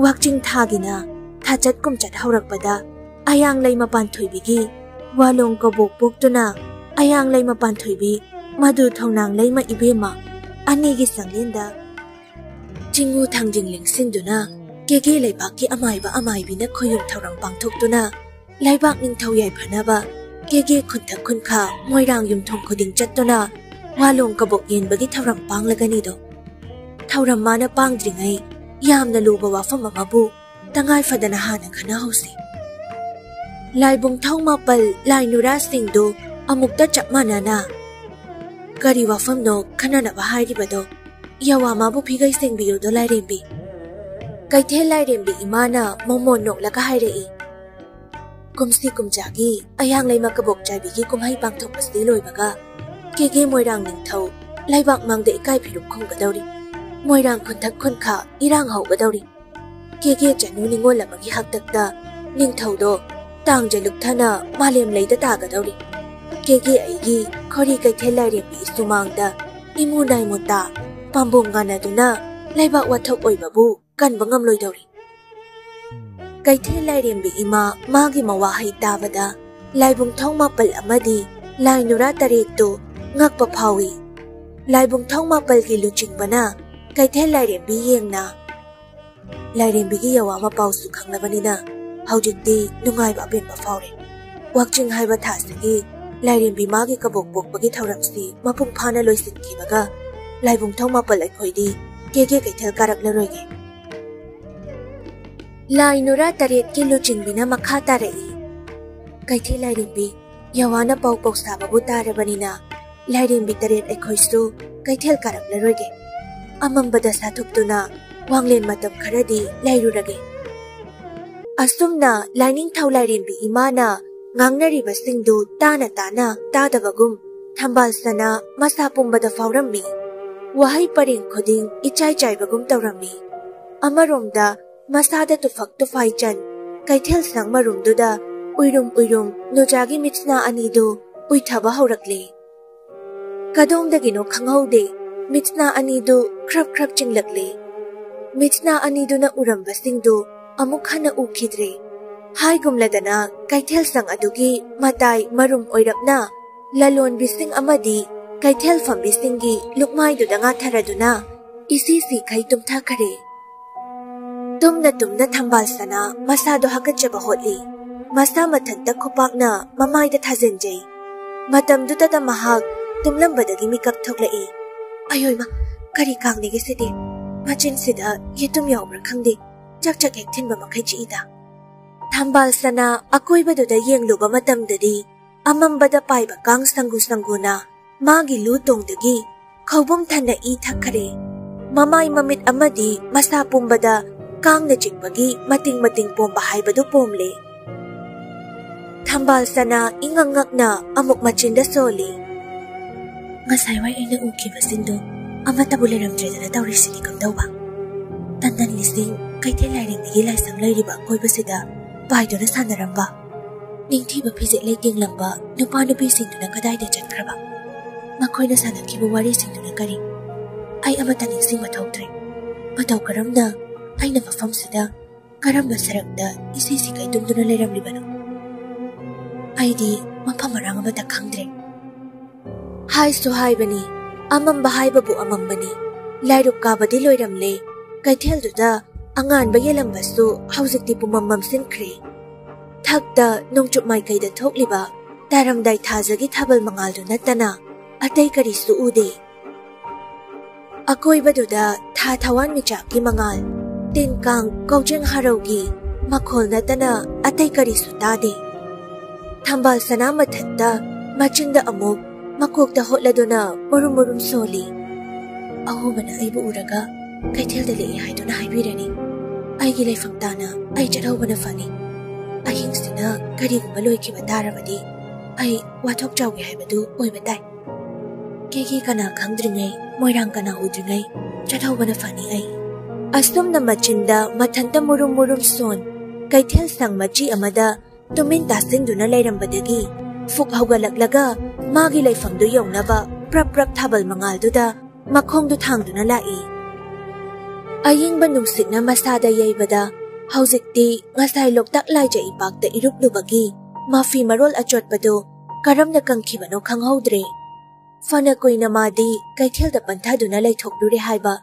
ꯋꯥꯛꯆꯤꯡ ꯊꯥꯒꯤꯅ ꯊꯥꯆꯠ ꯀꯨꯝꯆꯠ ꯍꯧꯔꯛꯄꯗ ꯑꯌꯥꯡꯂꯩ ꯃꯄꯥꯟ ꯊꯣꯏꯕꯤꯒꯤ ꯋꯥꯂꯣꯡ ꯀꯕꯣꯛ ꯄꯣꯛꯇꯨꯅ, ꯑꯌꯥꯡꯂꯩ ꯃꯄꯥꯟ ꯊꯣꯏꯕꯤ ꯃꯗꯨ ꯊꯧꯅꯥꯡ ꯂꯩꯃ ꯏꯕꯦꯝꯃ ꯑꯅꯤꯒꯤ ꯆꯪꯂꯦꯟꯗ ꯆꯤꯡꯉꯨ ꯊꯥꯡꯖꯤꯡ ꯂꯦꯡꯁꯤꯟꯗꯨꯅ, ꯀꯦꯒꯦ ꯂꯩꯕꯥꯛꯀꯤ ꯑꯃꯥꯏꯕ ꯑꯃꯥꯏꯕꯤꯅ ꯈꯣꯌꯨꯝ ꯊꯧꯔꯝ ꯄꯥꯡꯊꯣꯛꯇꯨꯅ, ꯂꯩꯕꯥꯛ ꯅꯤꯡꯊꯧ ꯌꯥꯏꯐꯅꯕ ꯀꯦꯒꯦ ꯈꯨꯟꯊꯛ ꯈꯨꯟꯈꯥ ꯃꯣꯏꯔꯥꯡ ꯌꯨꯝꯊꯣꯡ ꯈꯨꯗꯤꯡ ꯆꯠꯇꯨꯅ ꯋꯥꯂꯣꯡ ꯀꯕꯣꯛ ꯌꯦꯟꯕꯒꯤ ꯊꯧꯔꯝ ꯄꯥꯡꯂꯒꯅꯤꯗꯣ꯫ ꯊꯧꯔꯝ ꯃꯥꯅ ꯄꯥꯡꯗ꯭ꯔꯤꯉꯩ ꯌꯥꯝꯅ ꯂꯨꯕ ꯋꯥꯐꯝ ꯑꯃꯕꯨ ꯇꯉꯥꯏ ꯐꯗꯅ ꯍꯥꯟꯅ ꯈꯟꯅꯍꯧꯁꯤ꯫ ꯂꯥꯏꯕꯨꯡ ꯊꯧ ꯃꯥꯄꯜ ꯂꯥꯏ ꯅꯨꯔꯥꯁꯤꯡꯗꯨ ꯑꯃꯨꯛꯇ ꯆꯞ ꯃꯥꯟꯅꯅ ꯀꯔꯤ ꯋꯥꯐꯝꯅꯣ ꯈꯟꯅꯅꯕ ꯍꯥꯏꯔꯤꯕꯗꯣ? ꯌꯥꯋꯥ ꯃꯥꯕꯨ ꯐꯤꯒꯩ ꯁꯦꯡꯕꯤꯌꯨꯗꯣ ꯂꯥꯏꯔꯦꯝꯕꯤ꯫ ꯀꯩꯊꯦꯜ ꯂꯥꯏꯔꯦꯝꯕꯤ ꯏꯃꯥꯅ ꯃꯣꯃꯣꯟ ꯅꯣꯛꯂꯒ ꯍꯥꯏꯔꯛꯏ꯫ ꯀꯨꯝꯁꯤ ꯀꯨꯝꯖꯥꯒꯤ ꯑꯌꯥꯡ ꯂꯩꯃ ꯀꯕꯣꯛ ꯆꯥꯏꯕꯤꯒꯤ ꯀꯨꯝꯍꯩ ꯄꯥꯡꯊꯣꯛꯄꯁꯤ ꯂꯣꯏꯕꯒ ꯀꯦꯒꯦ ꯃꯣꯏꯔꯥꯡ ꯅꯤꯡꯊꯧ ꯂꯩꯕꯥꯛ ꯃꯥꯡꯗ ꯏꯀꯥꯏ ꯐꯤꯔꯨꯛ ꯈꯨꯝꯒꯗꯧꯔꯤ꯫ ꯃꯣꯏꯔꯥꯡ ꯈꯨꯟꯊꯛ ꯈꯨꯟꯈꯥ ꯏꯔꯥꯡ ꯍꯧꯒꯗꯧꯔꯤ꯫ ꯀꯦꯒꯦ ꯆꯅꯨ ꯅꯤꯉꯣꯜ ꯑꯃꯒꯤ ꯍꯥꯛꯇꯛꯇ ꯅꯤꯡꯊꯧꯗꯣ ꯇꯥꯡꯖ ꯂꯨꯛꯊꯅ ꯃꯥꯂꯦꯝ ꯂꯩꯗ ꯇꯥꯒꯗꯧꯔꯤ꯫ ꯀꯦꯒꯦ ꯑꯩꯒꯤ ꯈꯣꯔꯤ ꯀꯩꯊꯦꯜ ꯂꯥꯏꯔꯦꯝꯕꯤ ꯁꯨꯃꯥꯡꯗ ꯏꯃꯨ ꯅꯥꯏꯃꯨ ꯇꯥ ꯄꯥꯝꯕꯣꯝ ꯉꯥꯅꯗꯨꯅ ꯂꯩꯕꯥꯛ ꯋꯥꯊꯣꯛ ꯑꯣꯏꯕꯕꯨ ꯀꯟꯕ ꯉꯝꯂꯣꯏꯗꯧꯔꯤ꯫ ꯀꯩꯊꯦꯜ ꯂꯥꯏꯔꯦꯝꯕꯤ ꯏꯃꯥ ꯃꯥꯒꯤ ꯃꯋꯥꯍꯩ ꯇꯥꯕꯗ ꯂꯥꯏꯕꯨꯡ ꯊꯣꯡ ꯃꯥꯄꯜ ꯑꯃꯗꯤ ꯂꯥꯏ ꯅꯨꯔꯥ ꯇꯔꯦꯠꯇꯨ ꯉꯛꯄ ꯐꯥꯎꯏ꯫ ꯂꯥꯏꯕꯨꯡ ꯊꯣꯡ ꯃꯥꯄꯜꯒꯤ ꯂꯨꯆꯤꯡꯕꯅ ꯀꯩꯊꯦꯜ ꯂꯥꯏꯔꯦꯝꯕꯤ ꯌꯦꯡꯅ ꯂꯥꯏꯔꯦꯝꯕꯤꯒꯤ ꯌꯥꯋꯥ ꯃꯄꯥꯎꯁꯨ ꯈꯪꯂꯕꯅꯤꯅ ꯍꯧꯖꯤꯛꯇꯤ ꯅꯨꯡꯉꯥꯏꯕ ꯑꯄꯦꯟꯕ ꯐꯥꯎꯔꯦ꯫ ꯋꯥꯛꯆꯤꯡ ꯍꯥꯏꯕ ꯊꯥꯁꯤꯒꯤ ꯂꯥꯏꯔꯦꯝꯕꯤ ꯃꯥꯒꯤ ꯀꯕꯣꯛ ꯄꯣꯛꯄꯒꯤ ꯊꯧꯔꯝꯁꯤ ꯃꯄꯨꯡ ꯐꯥꯅ ꯂꯣꯏꯁꯤꯟꯈꯤꯕꯒ ꯂꯥꯏꯕꯨꯡ ꯊꯣꯡ ꯃꯥꯄꯜ ꯑꯩꯈꯣꯏꯗꯤ ꯀꯦꯒꯦ ꯀꯩꯊꯦꯜ ꯀꯥꯔꯛꯂꯔꯣꯏꯒꯦ꯫ ꯂꯥꯏ ꯅꯨꯔꯥ ꯇꯔꯦꯠꯀꯤ ꯂꯨꯆꯤꯡꯕꯤꯅ ꯃꯈꯥ ꯇꯥꯔꯛꯏ꯫ ꯀꯩꯊꯦꯜ ꯂꯥꯏꯔꯦꯝꯕꯤ, ꯌꯥꯋꯥꯅ ꯄꯥꯎ ꯄꯥꯎꯁꯥꯕꯕꯨ ꯇꯥꯔꯕꯅꯤꯅ ꯂꯥꯏꯔꯦꯝꯕꯤ ꯇꯔꯦꯠ ꯑꯩꯈꯣꯏꯁꯨ ꯀꯩꯊꯦꯜ ꯀꯥꯔꯛꯂꯔꯣꯏꯒꯦ꯫ ꯑꯃꯝꯕꯗ ꯁꯥꯊꯨꯞꯇꯨꯅ ꯋꯥꯡꯂꯦꯟ ꯃꯇꯝ ꯈꯔꯗꯤ ꯂꯩꯔꯨꯔꯒꯦ꯫ ꯑꯁꯨꯝꯅ ꯂꯥꯏꯅꯤꯡꯊꯧ ꯂꯥꯏꯔꯦꯝꯕꯤ ꯏꯃꯥꯅ ꯉꯥꯡꯅꯔꯤꯕꯁꯤꯡꯗꯨ ꯇꯥꯅ ꯇꯥꯅ ꯇꯥꯗꯕꯒꯨꯝ ꯊꯝꯕꯥꯜ ꯁꯅꯥ ꯃꯁꯥ ꯄꯨꯝꯕꯗ ꯐꯥꯎꯔꯝꯃꯤ꯫ ꯋꯥꯍꯩ ꯄꯔꯦꯡ ꯈꯨꯗꯤꯡ ꯏꯆꯥꯏ ꯆꯥꯏꯕꯒꯨꯝ ꯇꯧꯔꯝꯃꯤ꯫ ꯑꯃꯔꯣꯝꯗ ꯃꯁꯥꯗ ꯇꯨꯐꯛ ꯇꯨꯐꯥꯏ ꯆꯟ ꯀꯩꯊꯦꯜ ꯁꯪ ꯃꯔꯨꯝꯗꯨꯗ ꯎꯏꯔꯨꯝ ꯎꯏꯔꯨꯝ ꯅꯨꯖꯥꯒꯤ ꯃꯤꯠꯁꯅꯥ ꯑꯅꯤꯗꯨ ꯎꯏꯊꯕ ꯍꯧꯔꯛꯂꯦ꯫ ꯀꯗꯣꯝꯗꯒꯤꯅꯣ ꯈꯪꯍꯧꯗꯦ, ꯃꯤꯠꯁꯅꯥ ꯑꯅꯤꯗꯨ ꯈ꯭ꯔꯞ ꯈ꯭ꯔꯞ ꯆꯤꯡꯂꯛꯂꯦ꯫ ꯃꯤꯠꯁꯅꯥ ꯑꯅꯤꯗꯨꯅ ꯎꯔꯝꯕꯁꯤꯡꯗꯨ ꯑꯃꯨꯛ ꯍꯟꯅ ꯎꯈꯤꯗ꯭ꯔꯦ꯫ ꯍꯥꯏꯒꯨꯝꯂꯗꯅ ꯀꯩꯊꯦꯜ ꯁꯪ ꯑꯗꯨꯒꯤ ꯃꯇꯥꯏ ꯃꯔꯨꯝ ꯑꯣꯏꯔꯞꯅ ꯂꯂꯣꯟꯕꯤꯁꯤꯡ ꯑꯃꯗꯤ ꯀꯩꯊꯦꯜ ꯐꯝꯕꯤꯁꯤꯡꯒꯤ ꯂꯨꯛꯃꯥꯏꯗꯨꯗ ꯉꯥꯊꯔꯗꯨꯅ ꯏꯁꯤ ꯁꯤꯈꯩ ꯇꯨꯝꯊꯈꯔꯦ꯫ ꯇꯨꯝꯅ ꯇꯨꯝꯅ ꯊꯝꯕꯥꯜ ꯁꯅꯥ ꯃꯁꯥꯗꯣ ꯍꯥꯀꯠꯆꯕ ꯍꯣꯠꯂꯤ꯫ ꯃꯁꯥ ꯃꯊꯟꯇ ꯈꯨꯄꯥꯛꯅ ꯃꯃꯥꯏꯗ ꯊꯥꯖꯤꯟꯖꯩ꯫ ꯃꯇꯝꯗꯨꯗꯗ ꯃꯍꯥꯛ ꯇꯨꯝꯂꯝꯕꯗꯒꯤ ꯃꯤꯀꯞ ꯊꯣꯛꯂꯛꯏ꯫ "ꯑꯌꯣꯏꯃ, ꯀꯔꯤ ꯀꯥꯡꯅꯤꯒꯦ ꯁꯤꯗꯤ? ꯃꯆꯤꯟꯁꯤꯗ ꯌꯦꯇꯨꯝ ꯌꯥꯎꯕ꯭ꯔꯥ ꯈꯪꯗꯦ, ꯆꯛ ꯆꯛ ꯍꯦꯛ ꯊꯤꯟꯕ ꯃꯈꯩ ꯆꯤꯛꯏꯗ"꯫ ꯊꯝꯕꯥꯜ ꯁꯅꯥ ꯑꯀꯣꯏꯕꯗꯨꯗ ꯌꯦꯡꯂꯨꯕ ꯃꯇꯝꯗꯗꯤ ꯑꯃꯝꯕꯗ ꯄꯥꯏꯕ ꯀꯥꯡ ꯁꯪꯒꯨ ꯁꯪꯒꯨꯅ ꯃꯥꯒꯤ ꯂꯨ ꯇꯣꯡꯗꯒꯤ ꯈꯧꯕꯨꯝ ꯊꯟꯅ ꯏ ꯊꯛꯈꯔꯦ꯫ ꯃꯃꯥꯏ ꯃꯃꯤꯠ ꯑꯃꯗꯤ ꯃꯁꯥ ꯄꯨꯝꯕꯗ ꯀꯥꯡꯅ ꯆꯤꯛꯄꯒꯤ ꯃꯇꯤꯡ ꯃꯇꯤꯡ ꯄꯣꯝꯕ ꯍꯥꯏꯕꯗꯨ ꯄꯣꯝꯂꯦ꯫ ꯊꯝꯕꯥꯜ ꯁꯅꯥ ꯏꯉꯛ ꯉꯛꯅ ꯑꯃꯨꯛ ꯃꯆꯤꯟꯗ ꯁꯣꯜꯂꯤ꯫ "ꯉꯁꯥꯏꯋꯥꯏ ꯑꯩꯅ ꯎꯈꯤꯕꯁꯤꯡꯗꯨ ꯑꯃꯠꯇꯕꯨ ꯂꯩꯔꯝꯗ꯭ꯔꯦꯗꯅ ꯇꯧꯔꯤꯁꯤꯗꯤ ꯀꯝꯗꯧꯕ? ꯇꯟꯗꯟ ꯂꯤꯁꯤꯡ ꯀꯩꯊꯦꯜ ꯂꯥꯏꯔꯦꯝꯕꯤꯒꯤ ꯂꯥꯏꯁꯪ ꯂꯩꯔꯤꯕ ꯑꯀꯣꯏꯕꯁꯤꯗ ꯄꯥꯏꯗꯨꯅ ꯁꯥꯟꯅꯔꯝꯕ, ꯅꯤꯡꯊꯤꯕ ꯐꯤꯖꯦꯠ ꯂꯩꯇꯦꯡꯂꯝꯕ ꯅꯨꯄꯥ ꯅꯨꯄꯤꯁꯤꯡꯗꯨꯅ ꯀꯗꯥꯏꯗ ꯆꯠꯈ꯭ꯔꯕ? ꯃꯈꯣꯏꯅ ꯁꯥꯟꯅꯈꯤꯕ ꯋꯥꯔꯤꯁꯤꯡꯗꯨꯅ ꯀꯔꯤ? ꯑꯩ ꯑꯃꯠꯇ ꯅꯤꯡꯁꯤꯡꯕ ꯊꯣꯛꯇ꯭ꯔꯦ꯫ ꯃꯇꯧ ꯀꯔꯝꯅ ꯑꯩꯅ ꯃꯐꯝꯁꯤꯗ ꯀꯔꯝꯕ ꯁꯔꯛꯇ ꯏꯁꯤ ꯁꯤꯀꯩ ꯇꯨꯝꯗꯨꯅ ꯂꯩꯔꯝꯂꯤꯕꯅꯣ? ꯑꯩꯗꯤ ꯃꯐꯝ ꯃꯔꯥꯡ ꯑꯃꯠꯇ ꯈꯪꯗ꯭ꯔꯦ"꯫ ꯍꯥꯏꯁꯨ ꯍꯥꯏꯕꯅꯤ, ꯑꯃꯝꯕ ꯍꯥꯏꯕꯕꯨ ꯑꯃꯝꯕꯅꯤ꯫ ꯂꯥꯏꯔꯨꯛ ꯀꯥꯕꯗꯤ ꯂꯣꯏꯔꯝꯂꯦ꯫ ꯀꯩꯊꯦꯜꯗꯨꯗ ꯑꯉꯥꯟꯕ ꯌꯦꯜꯂꯝꯕꯁꯨ ꯍꯧꯖꯤꯛꯇꯤ ꯄꯨꯃꯝ ꯃꯝꯁꯤꯟꯈ꯭ꯔꯦ꯫ ꯊꯛꯇ ꯅꯣꯡꯆꯨꯞ ꯃꯥꯏꯀꯩꯗ ꯊꯣꯛꯂꯤꯕ ꯇꯥꯔꯝꯗꯥꯏ ꯊꯥꯖꯒꯤ ꯊꯥꯕꯜ ꯃꯉꯥꯜꯗꯨ ꯅꯠꯇꯅ ꯑꯇꯩ ꯀꯔꯤꯁꯨ ꯎꯗꯦ꯫ ꯑꯀꯣꯏꯕꯗꯨꯗ ꯊꯥ ꯊꯋꯥꯟꯃꯤꯆꯥꯛꯀꯤ ꯃꯉꯥꯜ, ꯇꯤꯟ ꯀꯥꯡ ꯀꯧꯖꯦꯡ ꯍꯔꯧꯒꯤ ꯃꯈꯣꯜ ꯅꯠꯇꯅ ꯑꯇꯩ ꯀꯔꯤꯁꯨ ꯇꯥꯗꯦ꯫ ꯊꯝꯕꯥꯜ ꯁꯅꯥ ꯃꯊꯟꯇ ꯃꯆꯤꯟꯗ ꯑꯃꯨꯛ ꯃꯀꯣꯛꯇ ꯍꯣꯠꯂꯗꯨꯅ ꯃꯨꯔꯨꯝ ꯃꯨꯔꯨꯝ ꯁꯣꯜꯂꯤ꯫ "ꯑꯍꯣꯕꯅ ꯑꯩꯕꯨ ꯎꯔꯒ ꯀꯩꯊꯦꯜꯗ ꯂꯦꯛꯑꯦ ꯍꯥꯏꯗꯨꯅ ꯍꯥꯏꯕꯤꯔꯅꯤ꯫ ꯑꯩꯒꯤ ꯂꯩꯐꯝ ꯇꯥꯅ ꯑꯩ ꯆꯠꯍꯧꯕꯅ ꯐꯅꯤ꯫ ꯑꯍꯤꯡꯁꯤꯅ ꯀꯔꯤꯒꯨꯝꯕ ꯂꯣꯏꯈꯤꯕ ꯇꯥꯔꯕꯗꯤ ꯑꯩ ꯋꯥꯊꯣꯛ ꯆꯥꯎꯏ ꯍꯥꯏꯕꯗꯨ ꯑꯣꯏꯕ ꯇꯥꯏ꯫ ꯀꯦꯒꯤ ꯀꯅꯥ ꯈꯪꯗ꯭ꯔꯤꯉꯩ, ꯃꯣꯏꯔꯥꯡ ꯀꯅꯥ ꯎꯗ꯭ꯔꯤꯉꯩ ꯆꯠꯍꯧꯕꯅ ꯐꯅꯤ ꯑꯩ"꯫ ꯑꯁꯨꯝꯅ ꯃꯆꯤꯟꯗ ꯃꯊꯟꯇ ꯃꯨꯔꯨꯝ ꯃꯨꯔꯨꯝ ꯁꯣꯟ, ꯀꯩꯊꯦꯜ ꯁꯪ ꯃꯆꯤ ꯑꯃꯗ ꯇꯨꯃꯤꯟ ꯇꯥꯁꯤꯟꯗꯨꯅ ꯂꯩꯔꯝꯕꯗꯒꯤ ꯐꯨꯛ ꯍꯧꯒꯠꯂꯛꯂꯒ ꯃꯥꯒꯤ ꯂꯩꯐꯝꯗꯨ ꯌꯧꯅꯕ ꯄ꯭ꯔꯞ ꯄ꯭ꯔꯞ ꯊꯥꯕꯜ ꯃꯉꯥꯜꯗꯨꯗ ꯃꯈꯣꯡꯗꯨ ꯊꯥꯡꯗꯨꯅ ꯂꯥꯛꯏ꯫ ꯑꯌꯤꯡꯕ ꯅꯨꯡꯁꯤꯠꯅ ꯃꯁꯥꯗ ꯌꯩꯕꯗ ꯍꯧꯖꯤꯛꯇꯤ ꯉꯁꯥꯏ ꯂꯣꯛꯇꯥꯛ ꯂꯥꯏꯖ ꯏꯄꯥꯛꯇ ꯏꯔꯨꯞꯂꯨꯕꯒꯤ ꯃꯐꯤ ꯃꯔꯣꯜ ꯑꯆꯣꯠꯄꯗꯨ ꯀꯔꯝꯅ ꯀꯪꯈꯤꯕꯅꯣ ꯈꯪꯍꯧꯗ꯭ꯔꯦ꯫ ꯐꯅ ꯀꯨꯏꯅ ꯃꯥꯗꯤ ꯀꯩꯊꯦꯜꯗ ꯄꯟꯊꯗꯨꯅ ꯂꯩꯊꯣꯛꯂꯨꯔꯦ ꯍꯥꯏꯕ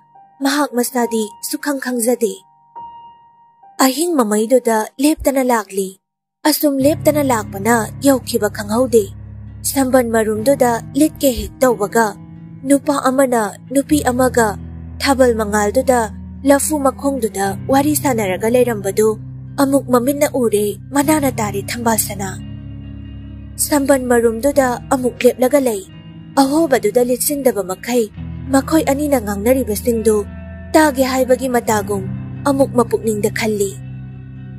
ꯃꯍꯥꯛ ꯃꯁꯥꯗꯤ ꯁꯨꯈꯪ ꯈꯪꯖꯗꯦ꯫ ꯑꯍꯤꯡ ꯃꯃꯩꯗꯨꯗ ꯂꯦꯞꯇꯅ ꯂꯥꯛꯂꯤ꯫ ꯑꯁꯨꯝ ꯂꯦꯞꯇꯅ ꯂꯥꯛꯄꯅ ꯌꯧꯈꯤꯕ ꯈꯪꯍꯧꯗꯦ꯫ ꯁꯝꯕꯟ ꯃꯔꯨꯝꯗꯨꯗ ꯂꯤꯠꯀꯦ ꯍꯦꯛ ꯇꯧꯕꯒ, ꯅꯨꯄꯥ ꯑꯃꯅ ꯅꯨꯄꯤ ꯑꯃꯒ ꯊꯥꯕꯜ ꯃꯉꯥꯜꯗꯨꯗ ꯂꯐꯨ ꯃꯈꯣꯡꯗꯨꯗ ꯋꯥꯔꯤ ꯁꯥꯟꯅꯔꯒ ꯂꯩꯔꯝꯕꯗꯨ ꯑꯃꯨꯛ ꯃꯃꯤꯠꯅ ꯎꯔꯦ, ꯃꯅꯥꯅ ꯇꯥꯔꯦ ꯊꯝꯕꯥꯜ ꯁꯅꯥ꯫ ꯁꯝꯕꯟ ꯃꯔꯨꯝꯗꯨꯗ ꯑꯃꯨꯛ ꯂꯦꯞꯂꯒ ꯂꯩ꯫ ꯑꯍꯣꯕꯗꯨꯗ ꯂꯤꯠꯁꯤꯟꯗꯕ ꯃꯈꯩ ꯃꯈꯣꯏ ꯑꯅꯤꯅ ꯉꯥꯡꯅꯔꯤꯕꯁꯤꯡꯗꯨ ꯇꯥꯒꯦ ꯍꯥꯏꯕꯒꯤ ꯃꯇꯥꯒꯨꯝ ꯑꯃꯨꯛ ꯃꯄꯨꯛꯅꯤꯡꯗ ꯈꯜꯂꯤ꯫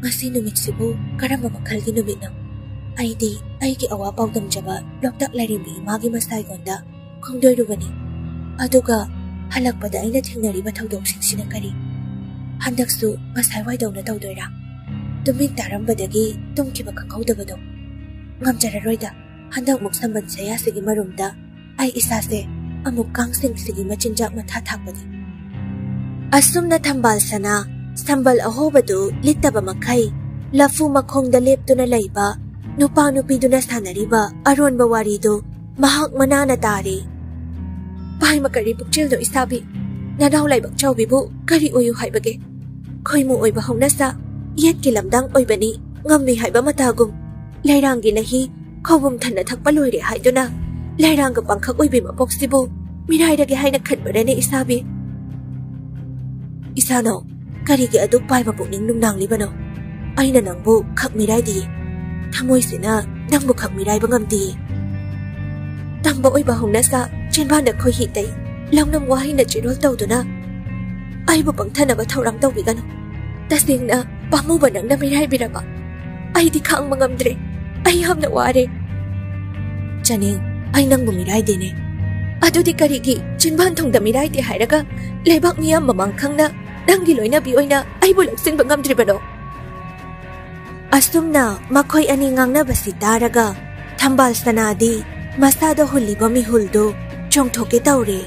"ꯉꯁꯤ ꯅꯨꯃꯤꯠꯁꯤꯕꯨ ꯀꯔꯝꯕ ꯃꯈꯜꯒꯤ ꯅꯨꯃꯤꯠꯅꯣ? ꯑꯩꯗꯤ ꯑꯩꯒꯤ ꯑꯋꯥ ꯄꯥꯎꯗꯝꯖꯕ ꯂꯣꯛꯇꯥꯛ ꯂꯥꯏꯔꯦꯝꯕꯤ ꯏꯃꯥꯒꯤ ꯃꯁꯥꯏꯒꯣꯟꯗ ꯈꯣꯡꯗꯣꯏꯔꯨꯕꯅꯤ꯫ ꯑꯗꯨꯒ ꯍꯜꯂꯛꯄꯗ ꯑꯩꯅ ꯊꯦꯡꯅꯔꯤꯕ ꯊꯧꯗꯣꯛꯁꯤꯡꯁꯤꯅ ꯀꯔꯤ? ꯍꯟꯗꯛꯁꯨ ꯉꯁꯥꯏ ꯋꯥꯏꯗꯧꯅ ꯇꯧꯗꯣꯏꯔꯥ?" ꯇꯨꯃꯤꯟ ꯇꯥꯔꯝꯕꯗꯒꯤ ꯇꯨꯝꯈꯤꯕ ꯈꯪꯍꯧꯗꯕꯗꯣ꯫ ꯉꯝꯖꯔꯔꯣꯏꯗ꯫ ꯍꯟꯗꯛꯃꯨꯛ ꯁꯝꯕꯟ ꯁꯌꯥꯁꯤꯒꯤ ꯃꯔꯨꯝꯗ ꯑꯩ ꯏꯁꯥꯁꯦ ꯑꯃꯨꯛ ꯀꯥꯡꯁꯤꯡꯁꯤꯒꯤ ꯃꯆꯤꯟꯖꯥꯛ ꯃꯊꯥ ꯊꯥꯛꯄꯅꯤ꯫ ꯑꯁꯨꯝꯅ ꯊꯝꯕꯥꯜ ꯁꯅꯥ ꯁꯝꯕꯜ ꯑꯍꯣꯕꯗꯨ ꯂꯤꯠꯇꯕ ꯃꯈꯩ ꯂꯐꯨ ꯃꯈꯣꯡꯗ ꯂꯦꯞꯇꯨꯅ ꯂꯩꯕ ꯅꯨꯄꯥ ꯅꯨꯄꯤꯗꯨꯅ ꯁꯥꯟꯅꯔꯤꯕ ꯑꯔꯣꯟꯕ ꯋꯥꯔꯤꯗꯨ ꯃꯍꯥꯛ ꯃꯅꯥꯅ ꯇꯥꯔꯦ꯫ "ꯄꯥꯏꯃ ꯀꯔꯤ ꯄꯨꯛꯆꯦꯜꯅꯣ ꯏꯁꯥꯕꯤ? ꯅꯅꯥꯎ ꯂꯥꯏꯕꯛ ꯆꯥꯎꯕꯤꯕꯨ ꯀꯔꯤ ꯑꯣꯏꯌꯨ ꯍꯥꯏꯕꯒꯦ? ꯈꯣꯏꯃꯨ ꯑꯣꯏꯕ ꯍꯧꯅꯁꯥ, ꯌꯦꯠꯀꯤ ꯂꯝꯗꯥꯡ ꯑꯣꯏꯕꯅꯤ, ꯉꯝꯃꯤ ꯍꯥꯏꯕ ꯃꯇꯥꯒꯨꯝ꯫ ꯂꯩꯔꯥꯡꯒꯤ ꯅꯍꯤ ꯈꯧꯕꯨꯝ ꯊꯟꯅ ꯊꯛꯄ ꯂꯣꯏꯔꯦ ꯍꯥꯏꯗꯨꯅ ꯂꯩꯔꯥꯡꯒ ꯄꯥꯡꯈꯛ ꯑꯣꯏꯕꯤ ꯃꯄꯣꯛꯁꯤꯕꯨ ꯃꯤꯔꯥꯏꯔꯒꯦ ꯍꯥꯏꯅ ꯈꯟꯕꯔꯅꯦ ꯏꯁꯥꯕꯤ?" "ꯏꯁꯥꯅꯧ, ꯀꯔꯤꯒꯤ ꯑꯗꯨꯛ ꯄꯥꯏꯕ ꯄꯨꯛꯅꯤꯡ ꯅꯨꯡꯅꯥꯡꯂꯤꯕꯅꯣ? ꯑꯩꯅ ꯅꯪꯕꯨ ꯈꯛ ꯃꯤꯔꯥꯏꯗꯤꯌꯦ꯫ ꯊꯃꯣꯏꯁꯤꯅ ꯅꯪꯕꯨ ꯈꯛ ꯃꯤꯔꯥꯏꯕ ꯉꯝꯗꯤꯌꯦ꯫ ꯇꯝꯕ ꯑꯣꯏꯕ ꯍꯧꯅꯁꯥ ꯆꯤꯟꯕꯥꯟꯗ ꯈꯣꯏꯍꯤ ꯇꯩ, ꯂꯧꯅꯝ ꯋꯥꯍꯩꯅ ꯆꯤꯔꯣꯜ ꯇꯧꯗꯨꯅ ꯑꯩꯕꯨ ꯄꯪꯊꯅꯕ ꯊꯧꯔꯥꯡ ꯇꯧꯕꯤꯒꯅꯨ꯫ ꯇꯁꯦꯡꯅ ꯄꯥꯝꯃꯨꯕ ꯅꯪꯅ ꯃꯤꯔꯥꯏꯕꯤꯔꯕ? ꯑꯩꯗꯤ ꯈꯥꯡꯕ ꯉꯝꯗ꯭ꯔꯦ꯫ ꯑꯩ ꯌꯥꯝꯅ ꯋꯥꯔꯦ꯫" "ꯆꯅꯤꯡ, ꯑꯩ ꯅꯪꯕꯨ ꯃꯤꯔꯥꯏꯗꯦꯅꯦ꯫" "ꯑꯗꯨꯗꯤ ꯀꯔꯤꯒꯤ ꯆꯤꯟꯕꯥꯟ ꯊꯣꯡꯗ ꯃꯤꯔꯥꯏꯗꯦ ꯍꯥꯏꯔꯒ ꯂꯩꯕꯥꯛ ꯃꯤꯌꯥꯝ ꯃꯃꯥꯡ ꯈꯪꯅ ꯅꯪꯒꯤ ꯂꯣꯏꯅꯕꯤ ꯑꯣꯏꯅ ꯑꯩꯕꯨ ꯂꯧꯁꯤꯟꯕ ꯉꯝꯗ꯭ꯔꯤꯕꯅꯣ?" ꯑꯁꯨꯝꯅ ꯃꯈꯣꯏ ꯑꯅꯤ ꯉꯥꯡꯅꯕꯁꯤ ꯇꯥꯔꯒ ꯊꯝꯕꯥꯜ ꯁꯅꯥꯗꯤ ꯃꯁꯥꯗ ꯍꯨꯜꯂꯤꯕ ꯃꯤꯍꯨꯜꯗꯨ ꯆꯣꯡꯊꯣꯛꯀꯦ ꯇꯧꯔꯦ꯫